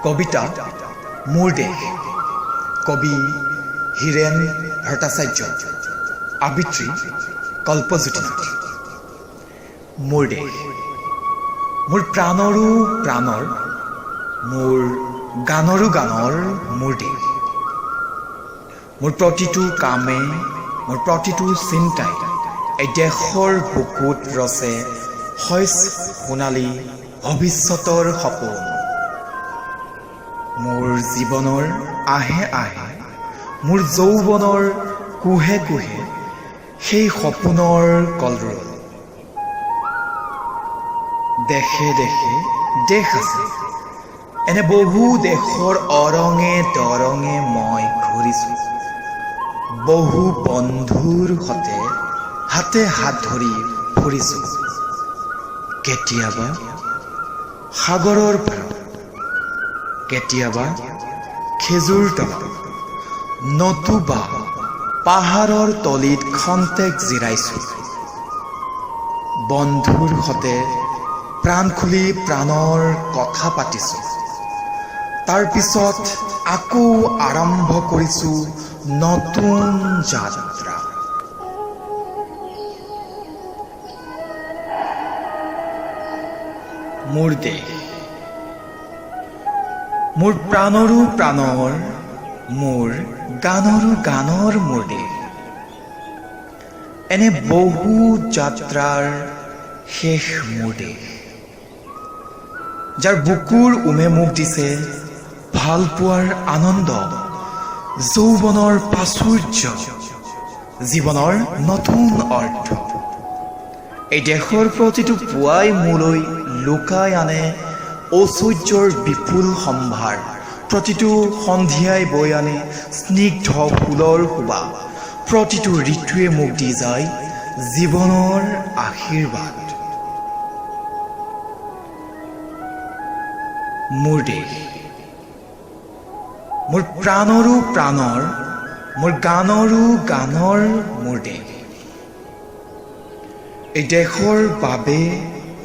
কবিতা মোৰ দেশ, কবি হীৰেণ ভট্টাচাৰ্য, আবৃত্তি কল্পজ্যোতি নাথ। মোৰ দেশ, মোৰ প্ৰাণৰো প্ৰাণৰ, মোৰ গানৰো গানৰ মোৰ দেশ। মোৰ প্ৰতিটো কামে, মোৰ প্ৰতিটো চিন্তাই এই দেশৰ বুকুত ৰচে শইচ সোণালী ভৱিষ্যতৰ সপোন। মোৰ জীৱনৰ আঁহে আঁহে, মোৰ যৌৱনৰ কোঁহে কোঁহে সেই সপোনৰ কলৰোল। দেশে দেশে দেশ আছে, এনে বহু দেশৰ অৰঙে দৰঙে মই ঘূৰিছো। বহু বন্ধুৰ সতে হাতে হাত ধৰি ফুৰিছো। কেতিয়াবা সাগৰৰ পাৰত, কেতিয়াবা খেজুৰ তলত, নতুবা পাহাৰৰ তলিত খন্তেক জিৰাইছো। বন্ধুৰ সতে প্ৰাণ খুলি প্ৰাণৰ কথা পাতিছো। তাৰপিছত আকৌ আৰম্ভ কৰিছো নতুন যাত্ৰা। মোৰ দেশ, মোৰ প্ৰাণৰো প্ৰাণৰ, মোৰ গানৰো গানৰ মোৰ দেশ। এনে বহু যাত্ৰাৰ শেষ মোৰ দেশ, যাৰ বুকুৰ উমে মোক দিছে ভাল পোৱাৰ আনন্দ, যৌৱনৰ প্ৰাচুৰ্য, জীৱনৰ নতুন অৰ্থ। এই দেশৰ প্ৰতিটো পুৱাই মোলৈ লুকাই আনে ঐশ্বৰ্যৰ বিপুল সম্ভাৰ, প্ৰতিটো সন্ধিয়াই বৈ আনে স্নিগ্ধ ফুলৰ সুবাস, প্ৰতিটো ঋতুৱে মোক দি যায় জীৱনৰ আশীৰ্বাদ। মোৰ দেশ, মোৰ প্ৰাণৰো প্ৰাণৰ, মোৰ গানৰো গানৰ মোৰ দেশ। এই দেশৰ বাবে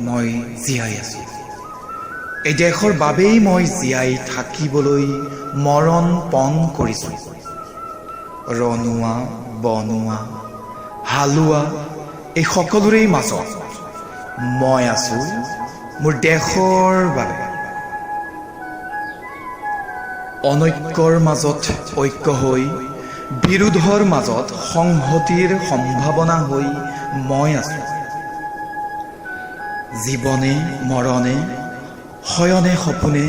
মই জীয়াই আছো। এই দেশৰ বাবেই মই জীয়াই থাকিবলৈ মৰণ পণ কৰিছো। ৰণুৱা, বনোৱা, হালোৱা এই সকলোৰেই মাজত মই আছো মোৰ দেশৰ বাবে। অনৈক্যৰ মাজত ঐক্য হৈ, বিৰোধৰ মাজত সংহতিৰ সম্ভাৱনা হৈ মই আছো। জীৱনে মৰণে, শয়নে সপোনে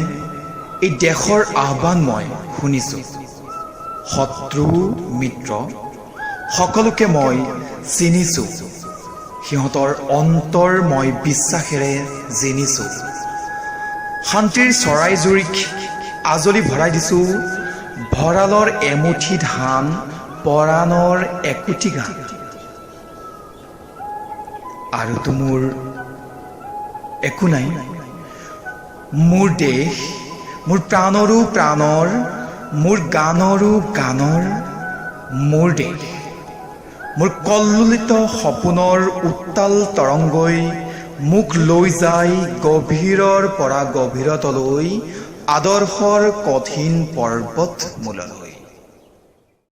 এই দেশৰ আহ্বান মই শুনিছো। শত্ৰু মিত্ৰ সকলোকে মই চিনিছো, সিহঁতৰ অন্তৰ মই বিশ্বাসেৰে জিনিছো। শান্তিৰ চৰাইজুৰিক আজলি ভৰাই দিছো ভঁৰালৰ এমুঠি ধান, পৰাণৰ একোটি গান। আৰুতো মোৰ একো নাই। মোৰ দেশ, মোৰ প্ৰাণৰো প্ৰাণৰ, মোৰ গানৰো গানৰ মোৰ দেশ। মোৰ কল্লোলিত সপোনৰ উত্তাল তৰংগই মোক লৈ যায় গভীৰৰ পৰা গভীৰতলৈ, আদৰ্শৰ কঠিন পৰ্বত মূললৈ।